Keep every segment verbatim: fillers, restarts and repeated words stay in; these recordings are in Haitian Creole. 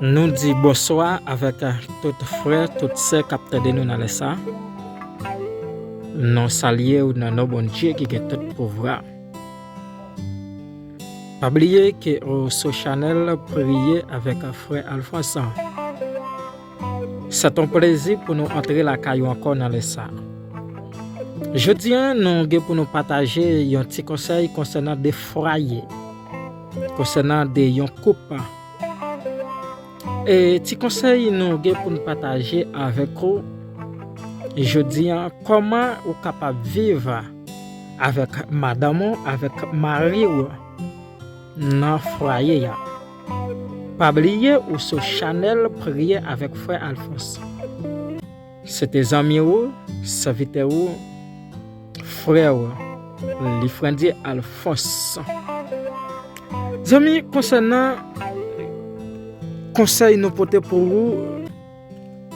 Nou di bonswa avèk tout frè, tout sè k ap tande nou nan lè sa. Nou salye w nan non Bondye ki gen tout pouvwa. Pa bliye ke ou sou chanèl Priye avèk frè Alphonse. Se yon plezi pou nou antre lakay ou ankò nan lè sa. Jodi a, nou gen pou nou pataje yon ti konsèy konsènan de fwaye, konsènan de yon koup. E ti konsèy nou gen pou n pataje avèk ou jodi a, kòman ou kapab viv avèk madanm ou, avèk mari w nan fwaye a. Pa bliye ou sou chanèl Priye avèk frè Alphonse. Se te zanmi ou, sèvitè ou, frè ou, Lifrandye Alphonse. Zanmi, konsènan konsèy nou pote pou ou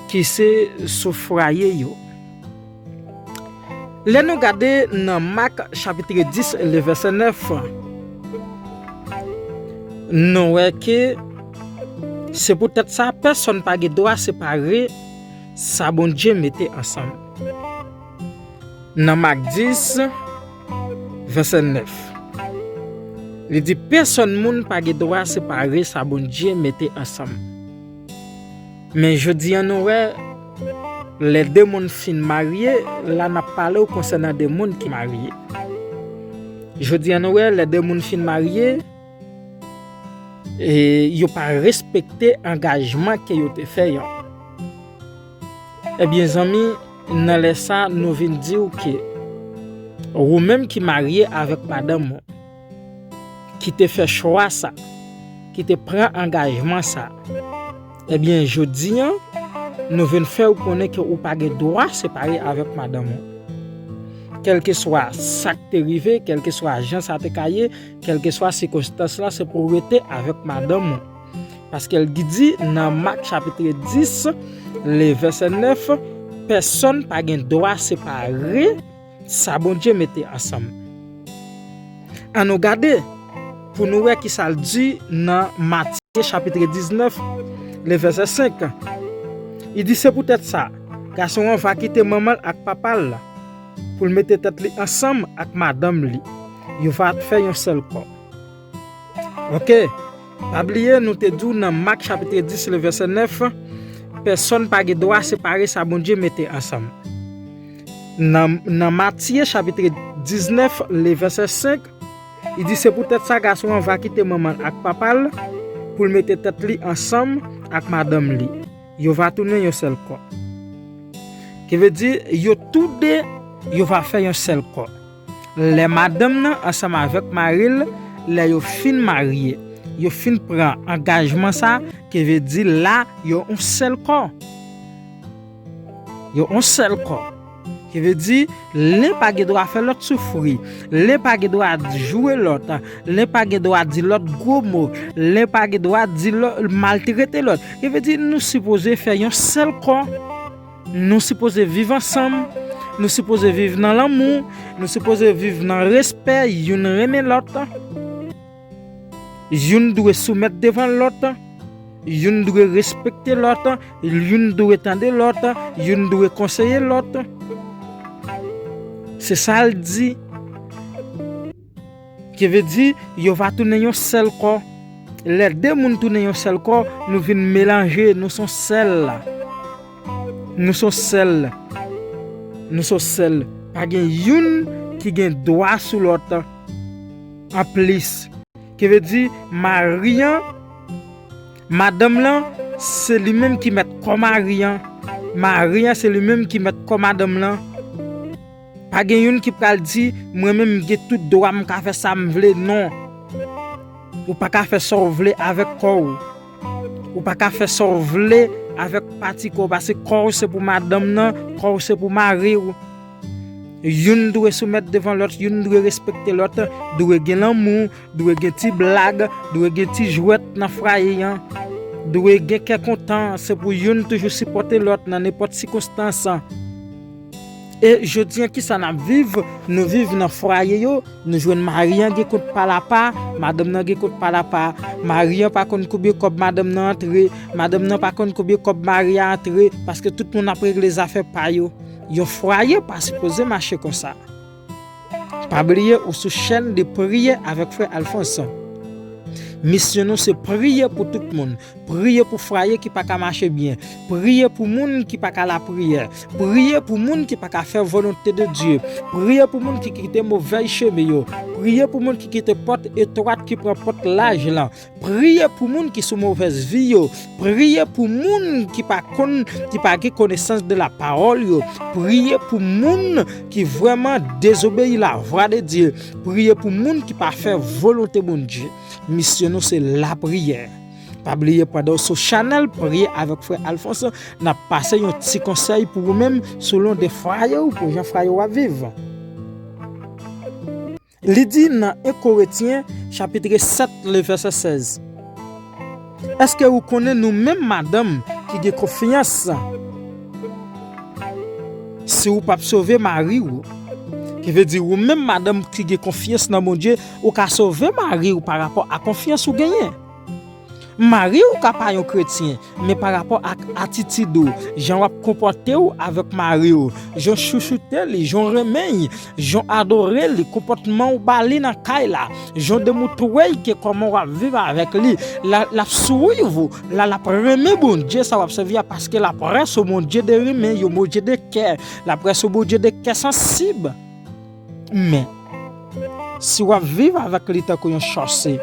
ki se sou fwaye yo. Lè nou gade nan Mak chapit dis, le vèsè nèf, nou wè ke se poutèt sa, pèsonn pa gen dwa separe sa Bondye mete ansanm. Nan Mak dis, vèsè nèf, li di, pèsonn moun pa gen dwa separe sa Bondye mete ansanm. Men jodi a nou wè, lè de moun fin marye, la n ap pale w konsènan de moun ki marye. Jodi a nou wè, lè de moun fin marye, e yo pa respekte angajman ke yo te fè yo. Ebyen, zanmi, nan lè sa, nou vin di w ke ou menm ki marye avèk madanm ou, ki te fè chwa sa, ki te pran angajman sa, ebyen, jodi a, nou vin fè w konnen ke ou pa gen dwa separe avèk madanm ou. Kèlkeswa sa k te rive, kèlkeswa jan sa te ka ye, kèlkeswa sikonstans la, se pou w rete avèk madanm ou. Paske l di nan Mak chapit dis, le vèsè nèf, pèsonn pa gen dwa separe sa Bondye mete ansanm. Ann nou gade pou nou wè ki sa l di nan Matye chapit diznèf, le vèsè senk. Li di, se poutèt sa, gason an va kite manman l ak papa l pou l mete tèt li ansanm ak madanm li. Yo va fè yon sèl kò. Oke, pa bliye, nou te di w nan Mak chapit dis, le vèsè nèf, pèsonn pa gen dwa separe sa Bondye mete ansanm. Nan, nan Matye chapit diznèf, le vèsè senk, li di, se poutèt sa, gason an va kite manman l ak papa l pou l mete tèt li ansanm ak madanm li. Yo va tounen yon sèl kò. Ki vle di, yo toude, yo va fè yon sèl kò. Lè madanm nan ansanm avèk mari l, lè yo fin marye, yo fin pran angajman sa, ki vle di la, yo yon sèl kò. Yo yon sèl kò. Ki vle di, len pa gen dwa fè lòt soufri, len pa gen dwa joure lòt, len pa gen dwa di lòt gwo mo, len pa gen dwa di lòt, maltrete lòt. Ki vle di, nou sipoze fè yon sèl kò. Nou sipoze viv ansanm, nou sipoze viv nan lanmou, nou sipoze viv nan respè, youn renmen lòt. Youn dwe soumèt devan lòt, youn dwe respekte lòt, youn dwe tande lòt, youn dwe konseye lòt. Se sa l di. Ki vle di, yo va tounen yon sèl kò. Lè de moun tounen yon sèl kò, nou vin melanje, nou se yon sèl. Nou se yon sèl. Nou se yon sèl. Pa gen youn ki gen dwa sou lòt. Anplis, ki vle di, mari an, madanm lan, se li menm ki mèt kò mari an. Mari an, se li menm ki mèt kò madanm lan. Pa gen youn ki pral di, mwen menm, m gen tout dwa, m ka fè sa m vle. Non. Ou pa ka fè sa w vle avèk kò w. Ou pa ka fè sa w vle avèk pati kò w, paske kò w se pou madanm nan, kò w se pou mari w. Youn dwe soumèt devan lòt, youn dwe respekte lòt, dwe gen lanmou, dwe gen ti blag, dwe gen ti jwèt nan fwaye an, dwe gen kè kontan, se pou youn toujou sipòte lòt nan nenpòt sikonstans. E jodi a, kisa n ap viv? Nou viv nan fwaye yo, nou jwenn mari an gen kont pa l apa, madanm nan gen kont pa l apa. Mari an pa konn konbyen kòb madanm nan antre, madanm nan pa konn konbyen kòb mari a antre, paske tout moun ap regle zafè pa yo. Yon fwaye pa sipoze mache konsa. Pa bliye ou sou chèn de Priye avèk frè Alphonse. Misyon nou se priye pou tout moun. Priye pou fwaye ki pa ka mache byen. Priye pou moun ki pa ka lapriyè. Priye pou moun ki pa ka fè volonte de Dye. Priye pou moun ki kite movèz chemen yo. Priye pou moun ki kite pòt etwat ki pran pòt laj lan. Priye pou moun ki sou movèz vi yo. Priye pou moun ki pa konn, ki pa gen konesans de la pawòl yo. Priye pou moun ki vrèman dezobeyi la vwa de Dye. Priye pou moun ki pa fè volonte Bondye. Misyon nou se lapriyè. Pa bliye, pandan w sou chanèl Priye avèk frè Alphonse, n ap pase yon ti konsèy pou ou menm selon de fwaye ou, pou jan fwaye w ap viv. Li di nan en Korentyen chapit sèt, le vèsè sèz, èske ou konnen nou menm madanm ki gen konfyans, si ou p ap sove mari w, ki vle di ou menm madanm ki gen konfyans nan Bondye, ou ka sove mari w pa rapò a konfyans ou genyen. Mari w ka pa yon kretyen, men pa rapò ak atitid ou, jan w ap konpòte w avèk mari w, jan w chouchoute li, jan w renmen l, jan w adore li, konpòtman w ba li nan kay la, jan w demontre l ke kòman w ap viv avèk li, l a, l ap swiv ou, l a, l ap renmen Bondye sa w ap sèvi a, paske l ap rès yon Bondye de renmen, yon Bondye de kè, l ap rès yon Bondye de kè sansib. Men, si w ap viv avèk li tankou yon sòsye,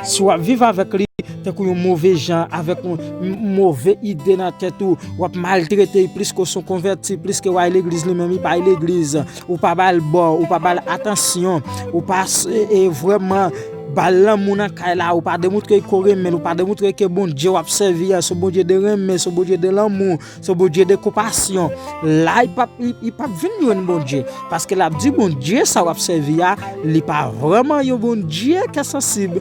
si w ap viv avèk li tankou yon move jan, avèk yon m-, move ide nan tèt ou, w ap maltrete l plis ke w se yon konvèti, plis ke w al legliz, li menm li pa al legliz, ou pa ba l bò, ou pa ba l atansyon, ou pa s-, e, e, vrèman ba l lanmou nan kay la, ou pa demontre l ke w renmen l, ou pa demontre l ke Bondye w ap sèvi a, se yon Bondye de renmen, se yon Bondye de lanmou, se yon Bondye de konpasyon. La, li p ap, li, li p ap vin jwenn Bondye. Paske l ap di Bondye sa w ap sèvi a, li pa vrèman yon Bondye kè sansib.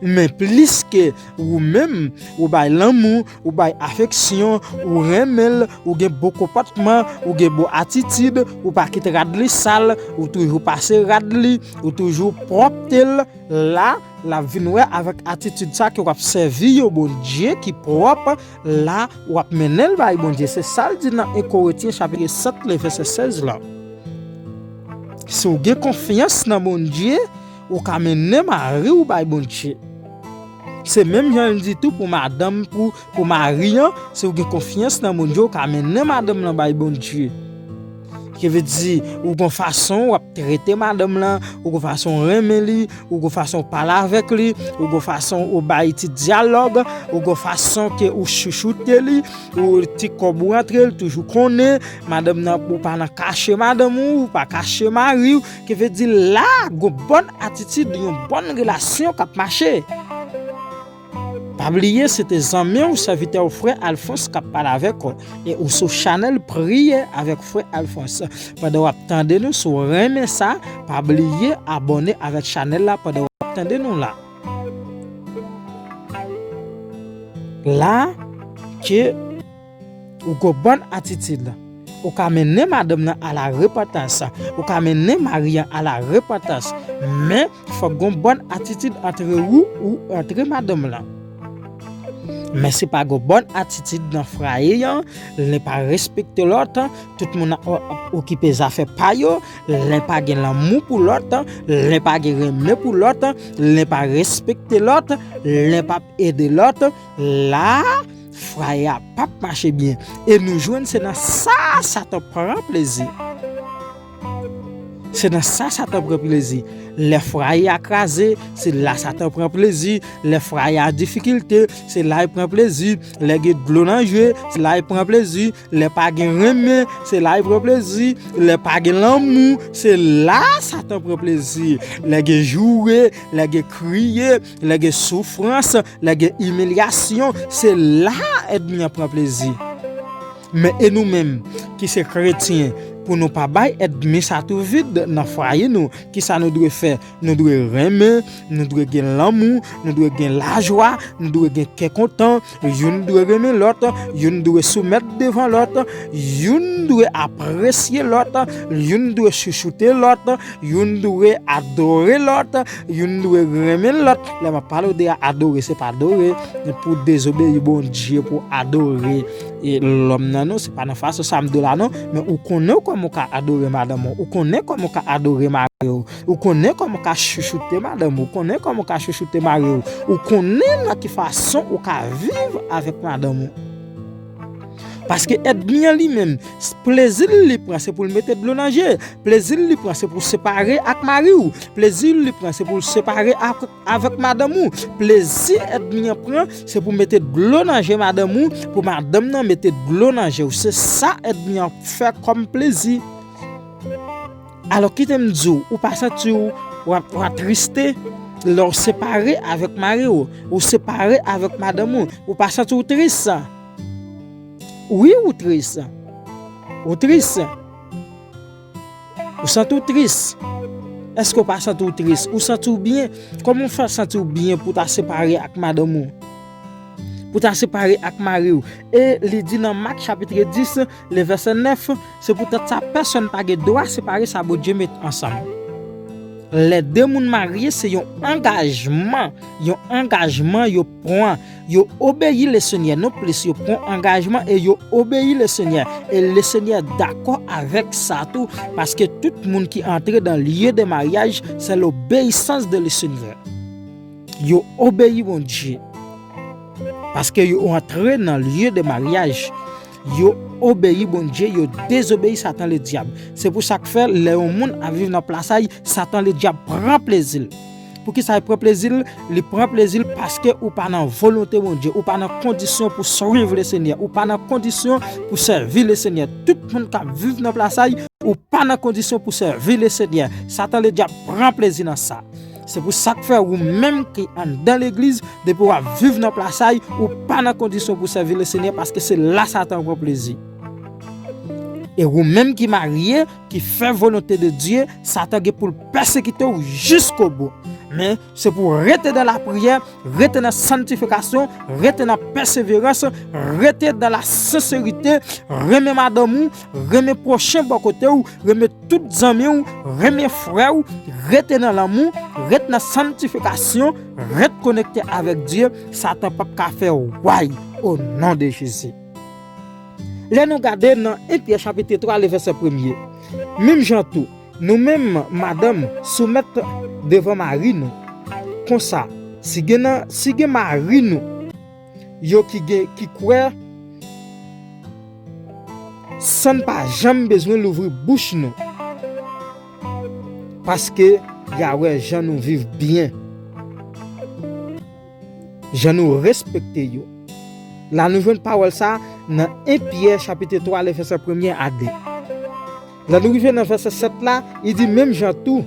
Men plis ke ou menm, ou bay lanmou, ou bay afeksyon, ou renmen l, ou gen bon konpòtman, ou gen bon atitid, ou pa kite rad li sal, ou toujou pase rad li, ou toujou pwòpte l, la, l ap vin wè avèk atitid sa ke w ap sèvi yon Bondye ki pwòp, la, w ap mennen l bay Bondye. Se sa l di nan en Korentyen chapit sèt, le vèsè sèz la. Si w gen konfyans nan Bondye, ou ka mennen mari w bay Bondye. Se menm jan l di tou pou madanm, pou, pou mari an, si w gen konfyans nan Bondye, ou ka mennen madanm lan bay Bondye. Ki vle di, ou gon fason w ap trete madanm lan, ou gon fason w renmen li, ou gon fason w pale avèk li, ou gon fason w bay ti dyalòg, ou gon fason ke ou chouchoute li, ou ti kòb ou rantre, li toujou konnen, madanm nan, ou pa nan kache madanm ou, ou pa kache mari w, ki vle di la, gon bòn atitid, yon bòn relasyon k ap mache. Pa bliye, se te zanmi w, sèvitè w, frè Alphonse k ap pale avèk ou, e ou sou chanèl Priye avèk frè Alphonse. Pandan w ap tande nou, si w renmen sa, pa bliye abòne avèk chanèl la pandan w ap tande nou la. La, ke ou gon bòn atitid, ou ka mennen madanm nan a la repantans, ou ka mennen mari an a la repantans, men fòk gon bòn atitid antre ou, ou antre madanm lan. Men si pa gon bòn atitid nan fwaye an, len pa respekte lòt, tout moun ap, ap okipe zafè pa yo, len pa gen lanmou pou lòt, len pa gen renmen pou lòt, len pa respekte lòt, len p ap ede lòt, la, fwaye a p ap mache byen. E nou jwenn se nan sa Satan pran plezi. Se nan sa Satan pran plezi. Lè fwaye a kraze, se la Satan pran plezi. Lè fwaye a an difikilte, se la l pran plezi. Lè gen dlo nan je, se la l pran plezi. Lè pa gen renmen, se la l pran plezi. Lè pa gen lanmou, se la Satan pran plezi. Lè gen joure, lè gen kriye, lè gen soufrans, lè gen imilyasyon, se la ènmi an pran plezi. Men e nou menm, ki se kretyen, Pou nou pa bay ènmi sa tou vid nan fwaye nou, kisa nou dwe fè? Nou dwe renmen, nou dwe gen lanmou, nou dwe gen lajwa, nou dwe gen kè kontan. Youn dwe renmen lòt, youn dwe soumèt devan lòt, youn dwe apresye lòt, youn dwe chouchoute lòt, youn dwe adore lòt, youn dwe renmen lòt. Lè m ap pale w de adore, se pa adore pou dezobeyi Bondye, pou adore e lòm nan, non, se pa nan fason sa m di w la, non. Men ou konnen kòman w ka adore madanm ou, ou konnen kòman w ka adore mari w, ou konnen kòman w ka chouchoute madanm ou, ou konnen kòman w ka chouchoute mari w, ou konnen nan ki fason ou ka viv avèk madanm ou. Paske ènmi an li menm, s- plezi l li pran, se pou l mete dlo nan je. Plezi l li pran, se pou l separe ak mari w. Plezi l li pran, se pou l separe ak, avèk madanm ou. Plezi ènmi an pran, se pou mete dlo nan je madanm ou, pou madanm nan mete dlo nan je w. Se sa ènmi an fè kòm plezi. Alò, kite m di w, ou pa santi w, w a, w a triste lè w separe avèk mari w, ou separe avèk madanm ou, ou pa santi w tris? Wi, ou tris. Ou tris. Ou santi w tris. Èske w pa santi w tris? Ou santi w byen? Kòman w fè santi w byen pou w ta separe ak madanm ou? Pou w ta separe ak mari w? E li di nan Mak chapit dis, le vèsè nèf, se poutèt sa, pèsonn pa gen dwa separe sa Bondye met ansanm. Lè de moun marye, se yon angajman, yon angajman yo pran. Yo obeyi Lesenyè, non plis yo pran angajman e yo obeyi Lesenyè. E Lesenyè dakò avèk sa tou, paske tout moun ki antre dans lieu de mariage, c'est l'obéissance de le Seigneur. Yo obeyi Bondye. Paske yo antre nan lieu de mariage. Yo obeyi Bondye, yo dezobeyi Satan Ledyab. Se pou sa k fè, lè yon moun ap viv nan plasay, Satan Ledyab pran plezi l. Poukisa l pran plezi l? Li pran plezi l paske ou pa nan volonte Bondye, ou pa nan kondisyon pou swiv Lesenyè, ou pa nan kondisyon pou sèvi Lesenyè. Tout moun k ap viv nan plasay, ou pa nan kondisyon pou sèvi Lesenyè. Satan Ledyab pran plezi nan sa. Se pou sa k fè ou menm ki anndan legliz, depi w ap viv nan plasay, ou pa nan kondisyon pou sèvi Lesenyè, paske se la Satan pran plezi. E ou menm ki marye, ki fè volonte de Dye, Satan gen pou l pèsekite w jiskobou. Men, se pou w rete nan lapriyè, rete nan santifikasyon, rete nan pèseverans, rete nan la senserite, renmen madanm ou, renmen pwochen bò kote w, renmen tout zanmi w, renmen frè w, rete nan lanmou, rete nan santifikasyon, rete konekte avèk Dye, Satan p ap ka fè w way, o non de Jezi. Lè nou gade nan en Pyè chapit twa, le vèsè premye, menm jan tou, nou menm, madanm, soumèt devan mari nou. Konsa, si gen nan, si gen mari nou, yo ki gen, ki kwè, san n pa janm bezwen louvri bouch nou. Paske y a wè jan nou viv byen. Jan nou respekte yo. La nou jwenn pawòl sa nan en Pyè chapit twa, le vèsè premye a de. Lè nou rive nan vèsè sèt la, li di, menm jan tou,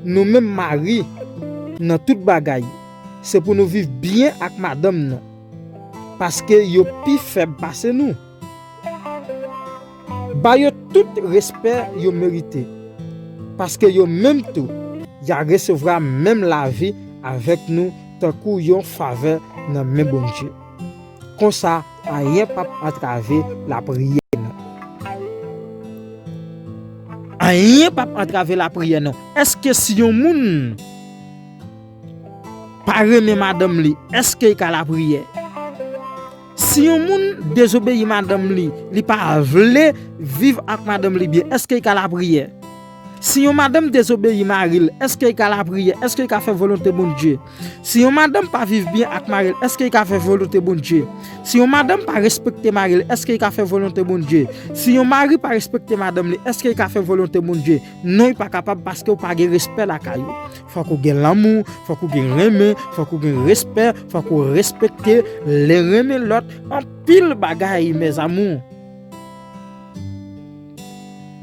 nou menm mari, nan tout bagay, se pou nou viv byen ak madanm nou, paske yo pi fèb pase nou. Ba yo tout respè yo merite, paske yo menm tou, y a resevwa menm lavi avèk nou, tankou yon favè nan men Bondye. Konsa, anyen p ap antrave lapriyè nou. Anyen p ap antrave lapriyè nou. Èske si yon moun pa renmen madanm li, èske l ka lapriyè? Si yon moun dezobeyi madanm li, li pa vle viv ak madanm li byen, èske l ka lapriyè? Si yon madanm dezobeyi mari l, èske l ka lapriyè? Èske l ka fè volonte Bondye? Si yon madanm pa viv byen ak mari l, èske l ka fè volonte Bondye? Si yon madanm pa respekte mari l, èske l ka fè volonte Bondye? Si yon mari pa respekte madanm li, èske l ka fè volonte Bondye? Non, li pa kapab, paske w pa gen respè lakay ou. Fòk ou gen lanmou, fòk ou gen renmen, fòk ou gen respè, fòk ou respekte, lè renmen lòt, anpil bagay, mes amours.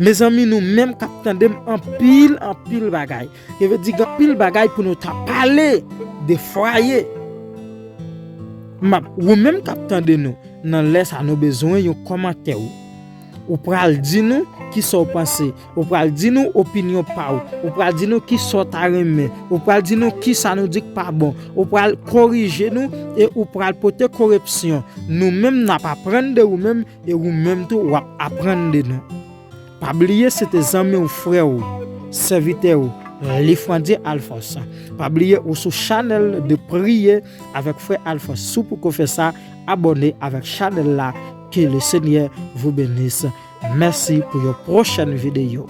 Mezanmi, nou menm k ap tande m, anpil, anpil bagay. Sa vle di, gen anpil bagay pou nou ta pale de fwaye. M ap, ou menm k ap tande nou, nan lè sa nou bezwen yon kòmantè ou. Ou pral di nou kisa w panse. Ou pral di nou opinyon pa w. Ou pral di nou kisa w ta renmen. Ou pral di nou kisa nou di k pa bon. Ou pral korije nou e ou pral pote koreksyon. Nou menm n ap aprann de ou menm e ou menm tou w ap aprann de nou. Pa bliye se te zanmi w, frè w, sèvitè w, Lifrandye Alphonse. Pa bliye ou sou chanèl de priye avèk frè Alphonse. Si w poko fè sa, abòne avèk chanèl la. Que le Seigneur vous bénisse. Mèsi pou yon pwochèn videyo.